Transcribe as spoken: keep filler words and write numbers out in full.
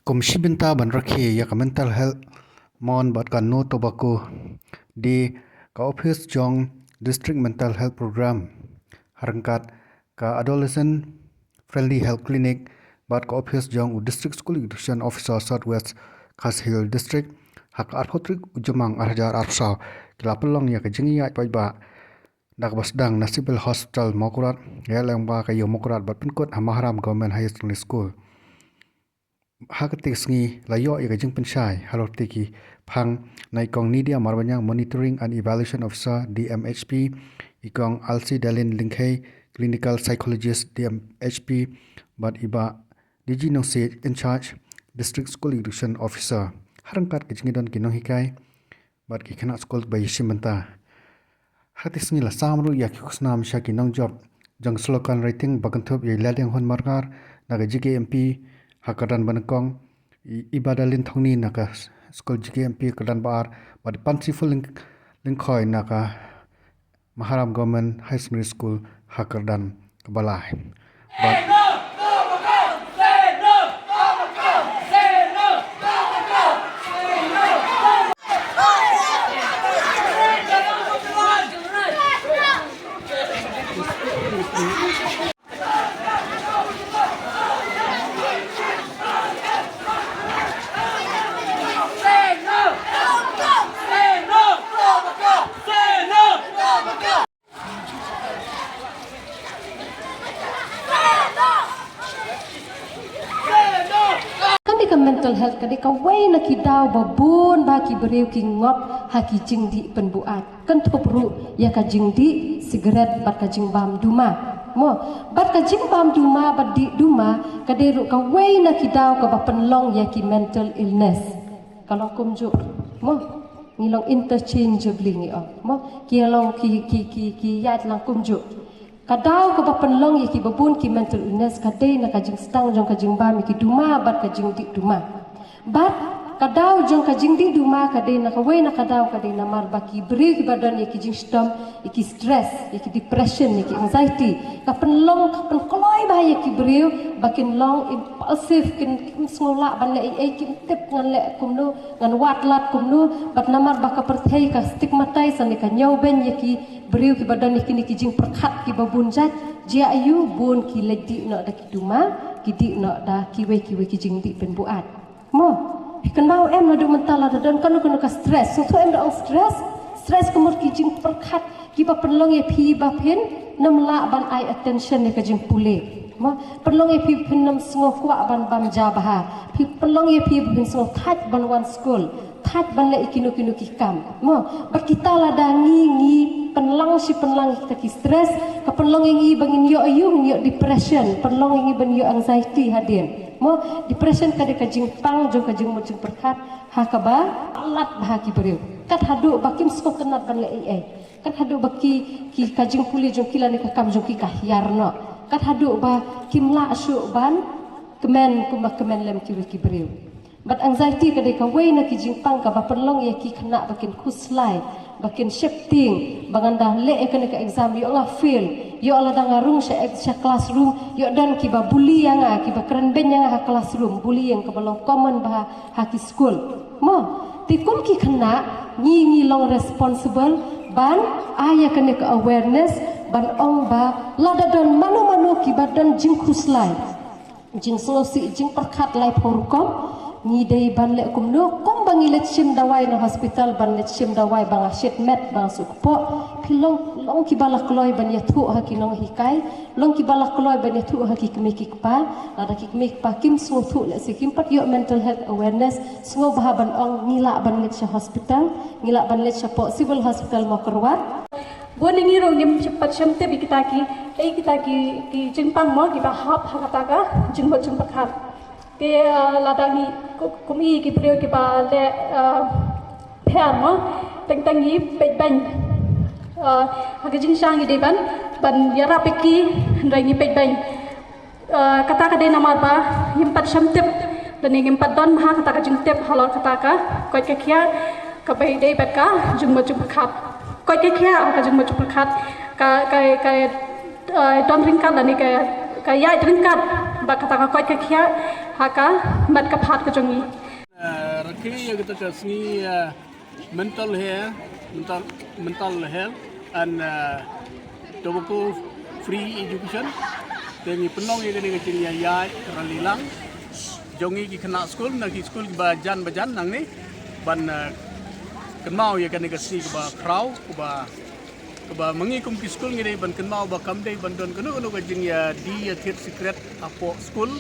Kum shi bynta ban rakhe ïa ka mental health mon bad ka no tobacco, de ka office jong District Mental Health Program ha ryngkat ka Adolescent Friendly Health Clinic bad ka office jong u District School Education Officer South West Khasi Hills District, ha ka arphew tarik u Jymmang ar hajar arphew saw, ki la pynlong ïa ka jingïaid paidbah da kaba sdang na Civil Hospital Mawkyrwat, ïalang ba ka ïew Mawkyrwat bad pynkut ha Maharam Government Higher Secondary School. Ha kata ka sngi la ïoh ïa ka jingpynshai halor kata ki phang na i Kong Nidia Marbaniang, Monitoring and Evaluation Officer, D M H P, i Kong Alsi Dalin Lyngkhei, Clinical Psychologist, D M H P, bad i Bah D G Nongsiej, In Charge, District School Education Officer, ha ryngkat ka jingdon ki nonghikai bad ki khynnah skul ba ïashim bynta. Ha kata ka sngi la sam ruh ïa ki khusnam sha ki nongjop jong slogan writing ba kynthup ïa i Ladiang Hun Marngar na ka G K M P ha kyrdan ba nyngkong, i Ibadalin Thongni na ka skul G K M P kyrdan ba ar, bad i Pansiful Lyng-, Lyngkhoi na ka Maharam Government Higher Secondary School ha kyrdan kaba lai. Bad Kane ka mental health ka dei kawei na ki daw ba bun ba ki briew ki ngop ha ki jingdih pynbuaid. Kynthup ruh ïa ka jingdih sigaret bad ka jingbam duma. Mo, bad ka jingbam duma bad dih duma ka dei ruh kawei na ki daw kaba pynlong ïa ki mental illness. Ka long kumjuh. Mo, ngi long interchangeably ngi ong. Mo, ki long ki, ki, ki, ki ïaid lang kumjuh. Ka daw kaba pynlong ïa kiba bun ki mental illness ka dei na ka jingsdang jong ka jingbam ïa ki duma bad ka jingdih duma. Bad ka daw jong ka jingdih duma ka dei na kawei na ka daw ka dei namar ba ki briew kiba don ïa ki jingshitom, ïa ki stress, ïa ki depression, ïa ki anxiety, ka pynlong, ka pynkloi bha ïa ki briew ba kin long impulsive, kin, kim sngew lah ban leh ei ei, kim tip ngan leh kumno, ngan wad lad kumno, bad namar ba ka pyrthei ka stigmatize ne ka ñiewbeiñ ïa ki briew kiba don ïa kine ki jingpyrkhat kiba bun jait, jia aiu bun ki leit dih noh da ki duma, ki dih noh da kiwei kiwei ki jingdih pynbuaid. Mo, phi kynmaw em naduh mynta lada don kano kano ka stress, sngewthuh em da ong stress, stress ka mut ki jingpyrkhat kiba pynlong ïa phi ba phin nym lah ban ai attention ïa ka jingpule. Mo, pynlong ïa phi phin nym sngew kwah ban bam ja bha, phi pynlong ïa phi ba phin sngew thait ban wan skul, thait ban leh ïa kino kino ki kam. Mo, bad kita lada ngi, ngi pynlang shi pynlang ïa kita ki stress, ka pynlong ïa ngi ba ngin ïoh aiu, ngin ïoh depression, pynlong ïa ngi ban ïoh anxiety hadien. Mo, depression ka dei ka jingpang jong ka jingmut jingpyrkhat ha kaba palat bha ki briew. Kat haduh ba kim sngewtynnat ban leh ei ei. Kat haduh ba ki, ki ka jingpule jong ki lane ka kam jong ki ka hiar noh. Kat haduh ba kim lah shuh ban kmen kumba kmen lem kiwei ki briew. Bad anxiety ka dei kawei na ki jingpang kaba pynlong ïa ki khynnah ba kin khuslai, ba kin sheptieng, ba ngan da leh ïa kane ka exam ïoh nga fail, ïoh lada nga rung sha, sha classroom, ïoh don kiba bully ïa nga, kiba kren beiñ ïa nga ha classroom, bullying kaba long common bha ha ki skul. Mo, te kum ki khynnah, ngi, ngi long responsible ban ai ïa kane ka awareness, ban ong ba lada don mano mano kiba don jingkhuslai, jingsngewsih, jingpyrkhat laiphew rukom, ngi dei ban leh kumno, kumba ngi leit shim dawai na hospital, ban leit shim dawai ba nga shit met, ba nga suk pok, phi long, long kiba la kloi ban ïathuh ha ki nonghikai, long kiba la kloi ban ïathuh ha ki kmie ki kpa, lada ki kmie ki kpa kim sngewthuh lehse kim pat ïoh mental health awareness, sngewbha ban ong ngi lah ban leit sha hospital, ngi lah ban leit sha pok Civil Hospital Mawkyrwat. Bun ngi ruh ngim pat shym tip ïa kita ki, ïa kita ki, ki jingpang mo kiba hap ha kata ka jingmut jingpyrkhat. Te, ah, lada ngi ku-, kum i ki briew kiba leh, ah, pher mo, teng teng ngi peit beiñ. Ah, ha ka jingshisha ngi dei ban, ban ïarap ïa ki, hynrei ngi peit beiñ. Ah, kata ka dei namar ba ngim pat shym tip, lane ngim pat don bha kata ka jingtip halor kata ka koit ka khiah kaba ïadei bad ka jingmut jingpyrkhat. Koit ka khiah ha ka jingmut jingpyrkhat ka, ka, ka, ah, don ryngkat lane ka, ka ïaid ryngkat Ba kata ka koit ka khiah ha ka met ka phad ka jong ngi. Rakhe ïa kata ka sngi mental health, mental, mental health and tobacco free education. Te ngi pynlong ïa kane ka jingïaid rally lang jong ngi ki khynnah skul na ki skul ba jan ba jan nangne ban kynmaw ïa kane ka sngi kaba khraw, kaba, kaba ma ngi kum ki skul ngi dei ban kynmaw ba kam dei ban don kano kano ka jingïadie ïathied sikret hapoh skul.